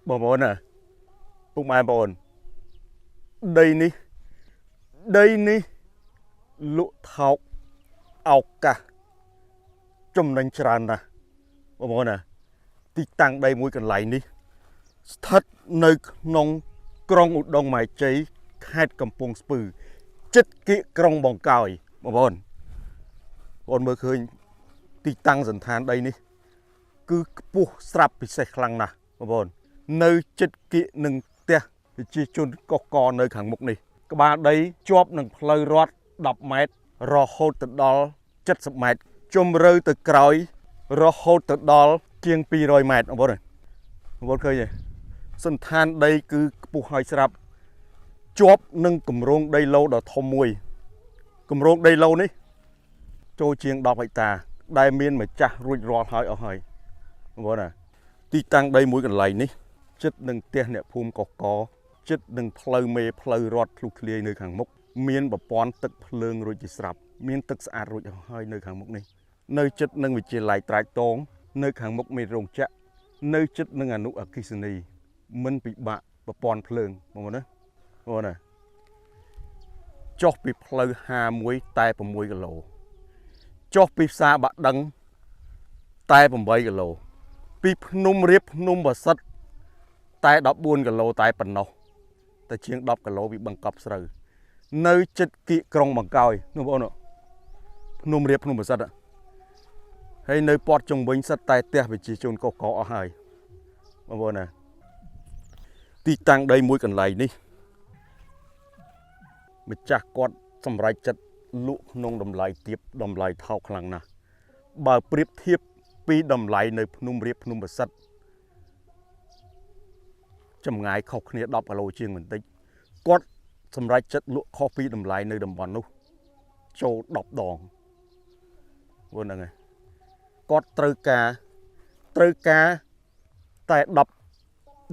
បងប្អូនណាពុកម៉ែបងប្អូនដីនេះដីនេះលក់ថោកឱកាសចំណេញច្រើនណាស់បងប្អូនណាទីតាំងដីមួយកន្លែងនេះស្ថិតនៅក្នុងក្រុងឧដុង្គម៉ែជ័យខេត្តកំពង់ស្ពឺចិត្តគៀកក្រុងបង្កយបងប្អូនបងប្អូនមើលឃើញទីតាំងសន្តានដីនេះ គឺខ្ពស់ស្រាប់ពិសេសខ្លាំងណាស់បងប្អូននៅចិត្តគៀកនឹងផ្ទះប្រជាជនកុះកនៅខាងមុខនេះ ក្បាលដីជាប់នឹងផ្លូវរត់10ម៉ែត្ររហូតទៅដល់70ម៉ែត្រជំរៅទៅក្រោយរហូតទៅដល់ជាង200ម៉ែត្របងប្អូនបងប្អូនឃើញទេសន្តានដីគឺខ្ពស់ហើយស្រាប់ជាប់នឹងគម្រោងដីឡូដ៏ធំមួយគម្រោងដីឡូនេះចូលជាង10ហិកតា ដែលមានម្ចាស់រួចរាល់ហើយអស់ហើយ បងប្អូនណាទីតាំងដីមួយកន្លែងនេះចិត្តនឹងផ្ទះអ្នកភូមិកកកចិត្តនឹងផ្លូវមេផ្លូវរត់ធ្លុះធ្លាយនៅខាងមុខមានប្រព័ន្ធទឹកភ្លើងរួចជាស្រាប់មានទឹកស្អាតរួចហើយនៅខាងមុខនេះនៅចិត្តនឹងវិទ្យាល័យត្រាចតងនៅខាងមុខមានរោងចក្រនៅចិត្តនឹងអនុអគ្គិសនីមិនពិបាកប្រព័ន្ធភ្លើងបងប្អូនណាបងប្អូនណាចុះពីផ្លូវ51តែ6គីឡូចុះពីផ្សារបាក់ដឹងតែ8គីឡូ ពីភ្នំរៀបភ្នំបសិទ្ធតែ14គីឡូតែប៉ុណ្ណោះតែជាង10គីឡូពីបឹងកប់ស្រូវនៅចិត្តគៀកក្រុងបង្កោយនោះបងប្អូនភ្នំរៀបភ្នំបសិទ្ធហើយនៅព័ទ្ធជុំវិញសិតតែផ្ទះប្រជាជនកុះកអស់ហើយបងប្អូនណាទីតាំងដីមួយកន្លែងនេះម្ចាស់គាត់សម្រេចចិត្តលក់ក្នុងតម្លៃទាបតម្លៃថោកខ្លាំងណាស់បើប្រៀបធៀបពីតម្លៃនៅភ្នំរៀបភ្នំប្រសិទ្ធចម្ងាយខុសគ្នា10គីឡូជាងបន្តិចគាត់សម្រេចចិត្តលក់ខុសពីតម្លៃនៅតំបន់នោះចូល10ដងព្រោះហ្នឹងហើយគាត់ត្រូវការតែ10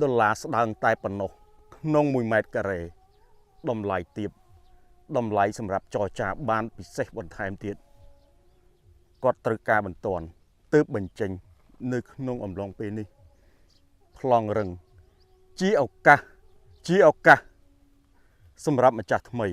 ដុល្លារស្ដើងតែប៉ុណ្ណោះក្នុង1ម៉ែត្រការ៉េតម្លៃទាបតម្លៃសម្រាប់ចរចាបានពិសេសបន្ថែមទៀតគាត់ត្រូវការបន្ទាន់ទើបបញ្ចេញនៅក្នុងអំឡុងពេលនេះប្លង់រឹងជាឱកាសជាឱកាសសម្រាប់ម្ចាស់ថ្មី